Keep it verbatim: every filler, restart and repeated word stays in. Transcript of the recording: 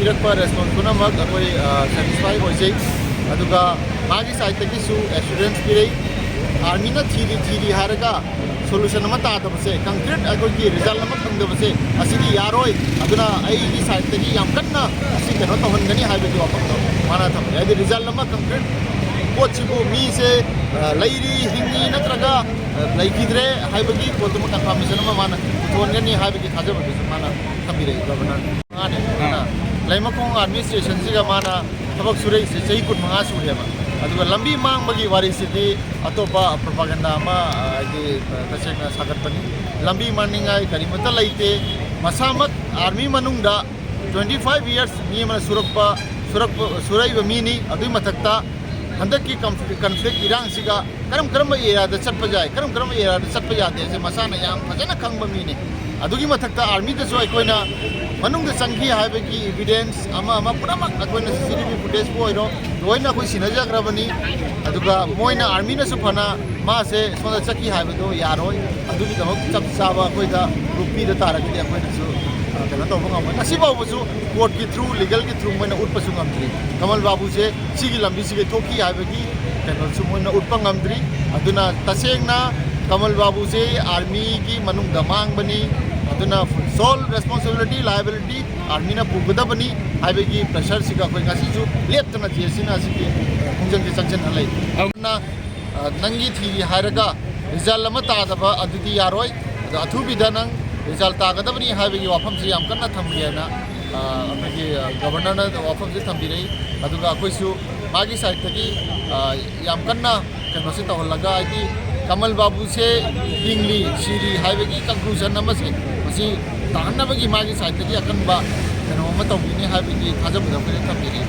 ꯄꯤꯔꯛꯄ ꯔꯦꯁꯄꯣꯟꯁ ꯄꯨꯝꯅꯃꯛ ꯑꯩꯈꯣꯏ ꯁꯦꯇꯤꯁꯐꯥꯏ ꯑꯣꯏꯖꯩ꯫ ꯑꯗꯨꯒ ꯃꯥꯒꯤ ꯁꯥꯏꯠꯇꯒꯤꯁꯨ ꯑꯦꯁꯨꯔꯦꯟꯁ ꯄꯤꯔꯛꯏ꯫ ꯑꯥꯔꯃꯤꯅ ꯊꯤꯔꯤ ꯊꯤꯔꯤ ꯍꯥꯏꯔꯒ ꯁꯣꯂꯨꯁꯟ ꯑꯃ ꯇꯥꯗꯕꯁꯦ, ꯀꯪꯀ꯭ꯔꯤꯠ ꯑꯩꯈꯣꯏꯒꯤ ꯔꯤꯖꯜ ꯑꯃ ꯐꯪꯗꯕꯁꯦ, ꯑꯁꯤꯗꯤ ꯌꯥꯔꯣꯏ꯫ ꯑꯗꯨꯅ ꯑꯩꯒꯤ ꯁꯥꯏꯠꯇꯒꯤ ꯌꯥꯝ ꯀꯟꯅ ꯑꯁꯤ ꯀꯩꯅꯣ ꯇꯧꯍꯟꯒꯅꯤ ꯍꯥꯏꯕꯒꯤ ꯋꯥꯐꯝꯗꯣ ꯃꯥꯅ ꯊꯝꯃꯦ꯫ ꯍꯥꯏꯗꯤ ꯔꯤꯖꯜ ꯑꯃ, ꯀꯪꯀ꯭ꯔꯤꯠ ꯄꯣꯠꯁꯤꯕꯨ ꯃꯤꯁꯦ, ꯑ, ꯂꯩꯔꯤ, ꯍꯤꯡꯉꯤ ꯅꯠꯇ꯭ꯔꯒ, ꯑ, ꯂꯩꯈꯤꯗ꯭ꯔꯦ ꯍꯥꯏꯕꯒꯤ ꯄꯣꯠꯇꯨꯃ ꯀꯟꯐꯥꯔꯃꯦꯁꯟ ꯑꯃ ꯃꯥꯅ ꯄꯨꯊꯣꯛꯍꯟꯒꯅꯤ ꯍꯥꯏꯕꯒꯤ ꯊꯥꯖꯕꯗꯨꯁꯨ ꯃꯥꯅ ꯊꯝꯕꯤꯔꯛꯏ ꯒꯚꯔꯅꯔ꯫ ꯃꯥꯅꯦ꯫ ꯑꯗꯨꯅ ꯂꯩꯃꯈꯣꯡ ꯑꯥꯔꯃꯤ ꯁ꯭ꯇꯦꯁꯟꯁꯤꯒ ꯃꯥꯅ ꯊꯕꯛ ꯁꯨꯔꯛꯏꯁꯦ ꯆꯍꯤ ꯀꯨꯟꯃꯉꯥ ꯁꯨꯔꯦꯕ꯫ ꯑꯗꯨꯒ ꯂꯝꯕꯤ ꯃꯥꯡꯕꯒꯤ ꯋꯥꯔꯤꯁꯤꯗꯤ ꯑꯇꯣꯞꯄ ꯄ꯭ꯔꯣꯄꯥꯒꯦꯟꯗꯥ ꯑꯃ, ꯑ, ꯍꯥꯏꯗꯤ, ꯑ, ꯇꯁꯦꯡꯅ ꯁꯥꯒꯠꯄꯅꯤ꯫ ꯂꯝꯕꯤ ꯃꯥꯡꯅꯤꯡꯉꯥꯏ ꯀꯔꯤꯃꯠꯇ ꯂꯩꯇꯦ꯫ ꯃꯁꯥꯃꯛ ꯑꯥꯔꯃꯤ ꯃꯅꯨꯡꯗ twenty five years ꯃꯤ ꯑꯃꯅ ꯁꯨꯔꯛꯄ, ꯁꯨꯔꯛꯄ, ꯁꯨꯔꯛꯏꯕ ꯃꯤꯅꯤ꯫ ꯑꯗꯨꯒꯤ ꯃꯊꯛꯇ ꯍꯟꯗꯛꯀꯤ ꯀꯟꯐ꯭ꯂꯤꯛ, ꯀꯟꯐ꯭ꯂꯤꯛ ꯏꯔꯥꯡꯁꯤꯒ ꯀꯔꯝ ꯀꯔꯝꯕ ꯑꯦꯔꯤꯌꯥꯗ ꯆꯠꯄ ꯌꯥꯏ, ꯀꯔꯝ ꯀꯔꯝꯕ ꯑꯦꯔꯤꯌꯥꯗ ꯆꯠꯄ ꯌꯥꯗꯦ ꯍꯥꯏꯁꯦ ꯃꯁꯥꯅ ꯌꯥꯝ ꯐꯖꯅ ꯈꯪꯕ ꯃꯤꯅꯤ꯫ ꯑꯗꯨꯒꯤ ꯃꯊꯛꯇ ꯑꯥꯔꯃꯤꯗꯁꯨ ꯑꯩꯈꯣꯏꯅ ꯃꯅꯨꯡꯗ ꯆꯪꯈꯤ ꯍꯥꯏꯕꯒꯤ ꯏꯚꯤꯗꯦꯟꯁ ꯑꯃ ꯑꯃ ꯄꯨꯝꯅꯃꯛ ꯑꯩꯈꯣꯏꯅ ꯁꯤ ꯁꯤ ꯇꯤ ꯚꯤ ꯐꯨꯇꯦꯖꯄꯨ ꯑꯣꯏꯔꯣ, ꯂꯣꯏꯅ ꯑꯩꯈꯣꯏ ꯁꯤꯟꯅꯖꯈ꯭ꯔꯕꯅꯤ꯫ ꯑꯗꯨꯒ ꯃꯣꯏꯅ, ꯑꯥꯔꯃꯤꯅꯁꯨ ꯐꯅ ꯃꯥꯁꯦ ꯁꯣꯝꯗ ꯆꯠꯈꯤ ꯍꯥꯏꯕꯗꯣ ꯌꯥꯔꯣꯏ꯫ ꯑꯗꯨꯒꯤꯗꯃꯛ ꯆꯞ ꯆꯥꯕ ꯑꯩꯈꯣꯏꯗ ꯄ꯭ꯔꯨꯐ ꯄꯤꯗ ꯇꯥꯔꯒꯗꯤ ꯑꯩꯈꯣꯏꯅꯁꯨ, ꯑ, ꯀꯩꯅꯣ ꯇꯧꯕ ꯉꯝꯃꯣꯏ꯫ ꯉꯁꯤ ꯐꯥꯎꯕꯁꯨ ꯀꯣꯔꯠꯀꯤ ꯊ꯭ꯔꯨ, ꯂꯤꯒꯦꯜꯒꯤ ꯊ꯭ꯔꯨ ꯃꯣꯏꯅ ꯎꯠꯄꯁꯨ ꯉꯝꯗ꯭ꯔꯤ꯫ ꯀꯃꯜ ꯕꯥꯕꯨꯁꯦ ꯁꯤꯒꯤ ꯂꯝꯕꯤꯁꯤꯒꯤ ꯊꯣꯛꯈꯤ ꯍꯥꯏꯕꯒꯤ ꯀꯩꯅꯣꯁꯨ ꯃꯣꯏꯅ ꯎꯠꯄ ꯉꯝꯗ꯭ꯔꯤ꯫ ꯑꯗꯨꯅ ꯇꯁꯦꯡꯅ ꯀꯃꯜ ꯕꯥꯕꯨꯁꯦ ꯑꯥꯔꯃꯤꯒꯤ ꯃꯅꯨꯡꯗ ꯃꯥꯡꯕꯅꯤ꯫ ꯑꯗꯨꯅ ꯁꯣꯜ ꯔꯦꯁꯄꯣꯟꯁꯤꯕꯤꯂꯤꯇꯤ, ꯂꯥꯏꯕꯤꯂꯤꯇꯤ ꯑꯥꯔꯃꯤꯅ ꯄꯨꯒꯗꯕꯅꯤ ꯍꯥꯏꯕꯒꯤ ꯄ꯭ꯔꯦꯁꯔꯁꯤꯒ ꯑꯩꯈꯣꯏ ꯉꯁꯤꯁꯨ ꯂꯦꯞꯇꯅ ꯖꯦ ꯑꯦꯁ ꯁꯤꯅ ꯑꯁꯤꯒꯤ ꯈꯣꯡꯖꯪꯁꯦ ꯆꯪꯁꯤꯟꯍꯜꯂꯤ꯫ ꯑꯗꯨꯅ, ꯑ, ꯅꯪꯒꯤ ꯊꯤꯔꯤ ꯍꯥꯏꯔꯒ ꯔꯤꯖꯜ ꯑꯃ ꯇꯥꯗꯕ ꯑꯗꯨꯗꯤ ꯌꯥꯔꯣꯏ꯫ ꯑꯗꯣ ꯑꯊꯨꯕꯤꯗ ꯅꯪ ꯔꯤꯖꯜ ꯇꯥꯒꯗꯕꯅꯤ ꯍꯥꯏꯕꯒꯤ ꯋꯥꯐꯝꯁꯤ ꯌꯥꯝ ꯀꯟꯅ ꯊꯝꯒꯦꯅ, ꯑ, ꯑꯩꯈꯣꯏꯒꯤ, ꯑ, ꯒꯚꯔꯅꯔꯅ ꯋꯥꯐꯝꯁꯤ ꯊꯝꯕꯤꯔꯛꯏ꯫ ꯑꯗꯨꯒ ꯑꯩꯈꯣꯏꯁꯨ ꯃꯥꯒꯤ ꯁꯥꯏꯠꯇꯒꯤ, ꯑ, ꯌꯥꯝ ꯀꯟꯅ ꯀꯩꯅꯣꯁꯦ ꯇꯧꯍꯜꯂꯒ, ꯍꯥꯏꯗꯤ ꯀꯃꯜ ꯕꯥꯕꯨꯁꯦ ꯍꯤꯡꯂꯤ, ꯁꯤꯔꯤ ꯍꯥꯏꯕꯒꯤ ꯀꯟꯀ꯭ꯂꯨꯖꯟ ꯑꯃꯁꯦ ꯃꯁꯤ ꯇꯥꯍꯟꯅꯕꯒꯤ ꯃꯥꯒꯤ ꯁꯥꯏꯠꯇꯒꯤ ꯑꯀꯟꯕ ꯀꯩꯅꯣ ꯑꯃ ꯇꯧꯕꯤꯅꯤ ꯍꯥꯏꯕꯒꯤ ꯊꯥꯖꯕꯗꯣ ꯑꯩꯈꯣꯏꯅ ꯊꯝꯕꯤꯔꯤ꯫